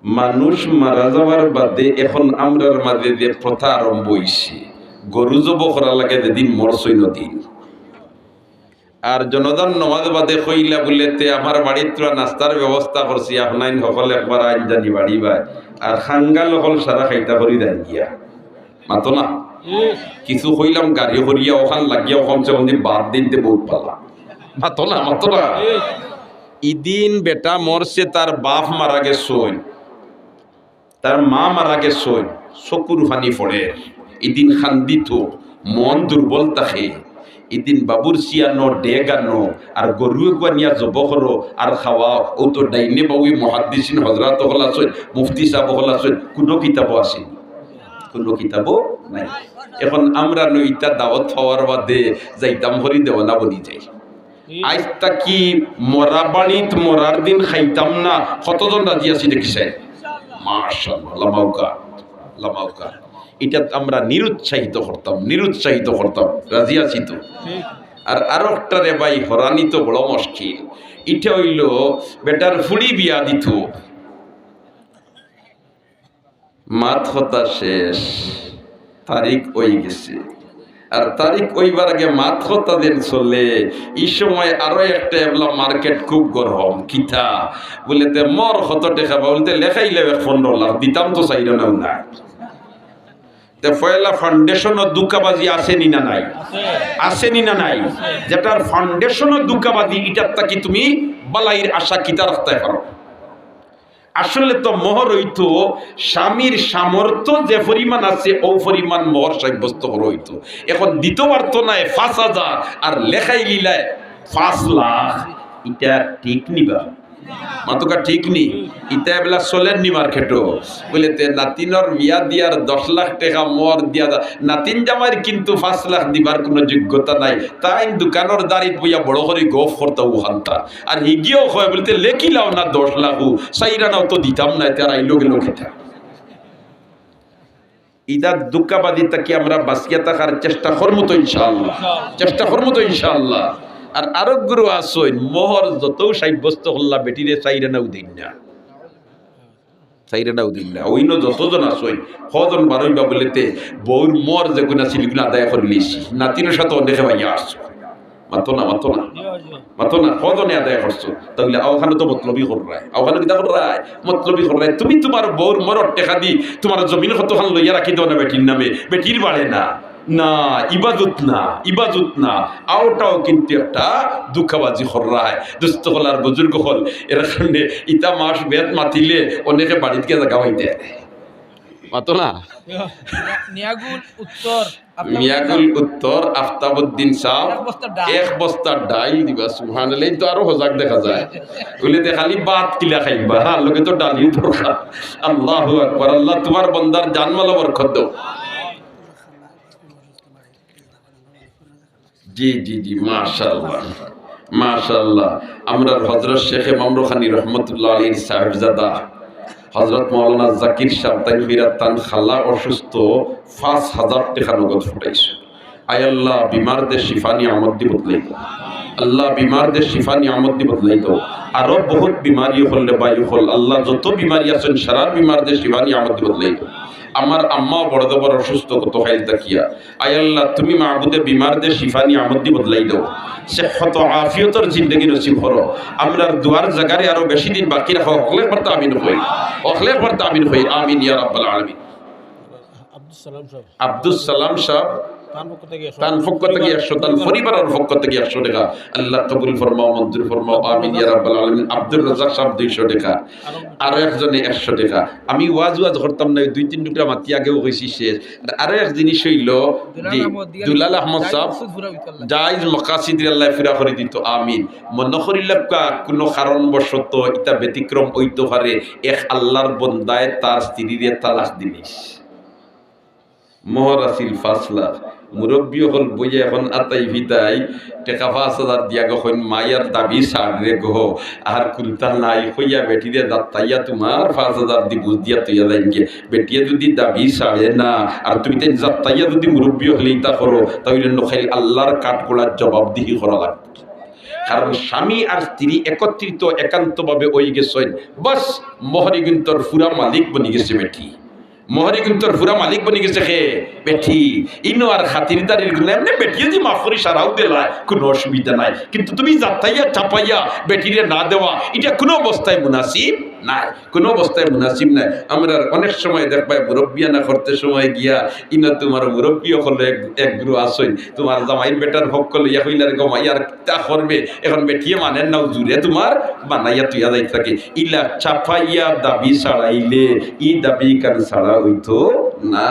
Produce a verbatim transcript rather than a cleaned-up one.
মানুষ মারা যাওয়ার বাদে এখন আমরার মাঝে যে প্রথা আরম্ভ অইছে, গরু জব করা লাগে যেদিন মরছইন ওদিন। আর জনাজার নমাজ বাদে কইলা বুলে, "তে আমার বাড়িত থুড়া নাস্তার ব্যবস্থা করছি, আপনাইন হকল একবার আইন জানি বাড়ি বায়।" আর খাঙ্গাল হকল সারা খাইতা করি যাইন গিয়া। মাতো না? কিছু কইলাম গাড়ি করিয়া, অখান লাগিয়া, অখান সে কমদি বাদ দিনতে বউত ভালা। মাতো না, মাতো না? ইদিন বেটা মরছে, তার বাপ মারা গেছইন, তার মা মারা গেছইন, চকুর পানি পড়ের। ইদিন কান্দিতো, মন দুর্বল থাকে। ইদিন বাবুর্চি আনো, ডেগ আনো, আর গরু এগুয়া নিয়া জব করো, আর খাওয়াও। অউ তো ডাইনে বাউয়ে মুহাদ্দিসিন হজরত অকল আছইন, মুফতি সাব অকল আছইন, কুনু কিতাবো আছে নি? কুনু কিতাবো নাই। এখন আমরা নু ইতা দাওয়াত পাওয়ার বাদে যাইতাম করি দেওয়ানা বনি যাই। আইজ থাকি মরা বাড়িত মরার দিন খাইতাম না, কতজন রাজি আছি দেখি চাই? মাশাআল্লাহ, লামাউকা, লামাউকা। ইটাত আমরা নিরুৎসাহিত করতাম, নিরুৎসাহিত করতাম, রাজি আছি তো? আর আরো একটা রে ভাই, হরানি তো বড় মুশকিল। ইটা অইলো বেটার ফুড়ি বিয়া দিতো, মাত কথা শেষ, তারিখ অই গেছে। আর তারিখ অইবার আগে মাত কথা যেন চলে, ই সময় আরো একটা এবলা মার্কেট খুব গরম। কিতা? বুলে, "তে মোর কত টেকা বা?" বুলে, "তে লেখাইলে এক পনেরো লাখ, দিতাম তো চাইর আনাও নাই।" তে পয়লা ফাউন্ডেশনও ধুকাবাজি আছে নি না নাই? আছে নি না নাই? যেটার ফাউন্ডেশনও ধুকাবাজি, ইটার থাকি তুমি বালাইর আশা কিতা রাখতায় পারো? আসলে তো মোহর অইতো স্বামীর সামর্থ্য যে পরিমাণ আছে, অউ পরিমাণ মোহর সাব্যস্ত করা অইতো। এখন দিতো পারতো নায় পাঁচ হাজার, আর লেখাইলিলায় পাঁচ লাখ। ইটা ঠিক নি বা? মাতোকা ঠিক নি? ইতা এবলা চলের নি মার্কেটো? বুলে, "তে নাতিনর বিয়া দিয়ার দশ লাখ টেকা মোহর দিয়া যা, নাতিন জামাইর কিন্তু পাঁচ লাখ দিবার কুনু যোগ্যতা নাই।" তাইন দোকানর দারিত বইয়া বড় করি গফ করতা অখানতা। আর হিগিয়াও কয় বুলে, "তে লেখিলাও না দশ লাখ, ও চাইর আনাও তো দিতাম না, তে আর আইলো গেলো কিতা?" ইতা ধুকাবাজি থাকি আমরা বাচিয়া থাকার চেষ্টা করমু তো ইনশাআল্লাহ, চেষ্টা করমু তো ইনশাআল্লাহ। আর আরক গুরু আছইন, মোহর যতউ সাব্যস্ত করলা, বেটিরে চাইর আনাও দিন না, চাইর আনাও দিন না। অইন্য যতজন আছইন, কয়জন বারইবা বুলে, "তে বউর মোহর যেগুন আছিল, ইগুন আদায় করিলিছি, নাতিনর সাথে অনেকে ভাইয়া আসছো।" মাতো না, মাতো না, মাতো না। কয়জনে আদায় করছো? তাইলে অখানো তো মতলবি কররায়, অখানো কিতা কররায়? মতলবি কররায়। তুমি তুমার বউর মোহরর টেকা দি তুমার জমিন কতখান লইয়া রাখি দেও না বেটির নামে, বেটির বাড়ে না। না, ইবাদত না, ইবাদত না। অউটাও কিন্তু একটা ধুকাবাজি কররায়। দোস্ত অকল আর বুজুর্গ অকল, এর কারণে ইতা মাস বেদ মাতিলে অনেকে বাড়িত গিয়া জাগা পাইতে। মাতো না? মিয়াগুল উত্তর, আফতাবুদ্দিন মিয়াগুল সাব। উত্তর, আফতাবুদ্দিন সাব। এক বস্তা ডাইল। এক বস্তা ডাইল দিবা, সুবহানাল্লাহ, এই তো আরো হজাগ দেখা যায়। বুলে, "তে খালি ভাত কিলা খাইবা, হ্যাঁ, লগে তো ডালিও দরকার।" আল্লাহু আকবার, আল্লাহ তুমার বন্দার জানমালো বরকত দেও। জি, জি, জি, মাশাআল্লাহ, মাশাআল্লাহ। আমরার হযরত শেখে মামরুখানী রহমতুল্লাহ আলাইহির সাহেবজাদা হযরত মাওলানা জাকির সাহেব, তাইন ফিরাত তান খালা অসুস্থ, পাঁচ হাজার টেকা নগদ পাঠাইছে। আয় আল্লাহ, বিমারদের শিফা নিয়ামত দি বদলাই দেও। আল্লাহ, বিমারদের শিফা নিয়ামত দি বদলাই দেও। আরো বহুত বিমারি অকল রে ভাই অকল, আল্লাহ, যত বিমারি আছইন, সারার বিমারদের শিফা নিয়ামত দি বদলাই দেও। আমার আম্মাও বড় জবর অসুস্থ, কত খাইল তাকিয়া। আয় আল্লাহ, তুমি মাবুদে বিমারদের শিফা নিয়ামত দি বদলাই দেও, সেহত আফিয়তর জিন্দেগি নসিব করো। আমরার দোয়ার জাগারে আরো বেশি দিন বাকি রাখো। হকলে একবার তো আমিন কই, হকলে একবার তো আমিন কই। আমিন ইয়া রাব্বাল আলামিন। আব্দুস সালাম সাহেব। আব্দুস সালাম সাহেব, তান পক্ষ থাকি একশো, তান পক্ষ থাকি একশো, তান পরিবারর পক্ষ থাকি একশো টেকা। আল্লাহ কবুল ফরমাও, মঞ্জুর ফরমাও, আমিন ইয়া রাব্বাল আলামিন। আব্দুর রাজ্জাক সাহেব দুইশো টেকা, আরো একজনে একশো টেকা। আমি ওয়াজ ওয়াজ করতাম না, দুই তিন টুকরা মাতি আগেও কইছি শেষ। আর আরো এক জিনিস অইলো, দুলাল জি, আহমদ দিগার দুলাল আহমদ জায়েজ সাহেব, মকসুদ পুরা অইতো আল্লাহ। জায়েজ মকাসিদ আল্লাহ পুরা করি দিতো, আমিন। মনো করিলাউক্কা কুনু কারণবশত ইতা ব্যতিক্রম অইতো পারে, এক আল্লাহর বন্দায় তার স্ত্রীরে তালাক দিলিছ। মোহর আছিল পাঁচ লাখ। মুরব্বি অকল বইয়া এখন আতাই ফিতাই টেকা পাঁচ হাজার দিয়া গো কইন, "মাইয়ার দাবি ছাড় রে গো, আর কুন্তা নাই," কইয়া বেটিরে যাত্তাইয়া তুমার পাঁচ হাজার দি বুঝ দিয়া তইয়া যাইন গিয়া। বেটিয়ে যুদি দাবি ছাড়ে না, আর তুমি তাইন যাত্তাইয়া যুদি মুরব্বি অকলে ইতা করো, তাইলে নু খাইল আল্লাহর কাঠগড়ার জবাবদিহি করা লাগবো। কারণ স্বামী আর স্ত্রী একত্রিত একান্তভাবে অইগেছইন, বাস, মহরী গুন্তর পুরা মালিক বনিগেছে বেটি। মহরী গুন্তর পুরা মালিক বনিগেছে কে? বেটি। ইনো আর খাতিরদারির গুণে এমনে বেটিয়ে যে মাফ করি সারাও দিলায়, কুনু অসুবিধা নাই। কিন্তু তুমি জাতাইয়া চাপাইয়া বেটিরে না দেওয়া, ইটা কুনু অবস্থায় মুনাসিব নায়, কুনু অবস্থায় মুনাসিব নায়। আমরার অনেক সময় দেখবায় মুরব্বিয়ানা করতে সময় গিয়া ইনো তুমার মুরব্বি অকল এক, এক গুরু আছইন, তুমার জামাইর বেটার পক্ষ লইয়া কইলা রে গো মাই আর কিতা করবে, এখন বেটিয়ে মানের না হুজুরে তুমার বানাইয়া তুইয়া যাইত থাকে। ইলা চাপাইয়া দাবি ছাড়াইলে ই দাবি কার ছাড়া অইতো না।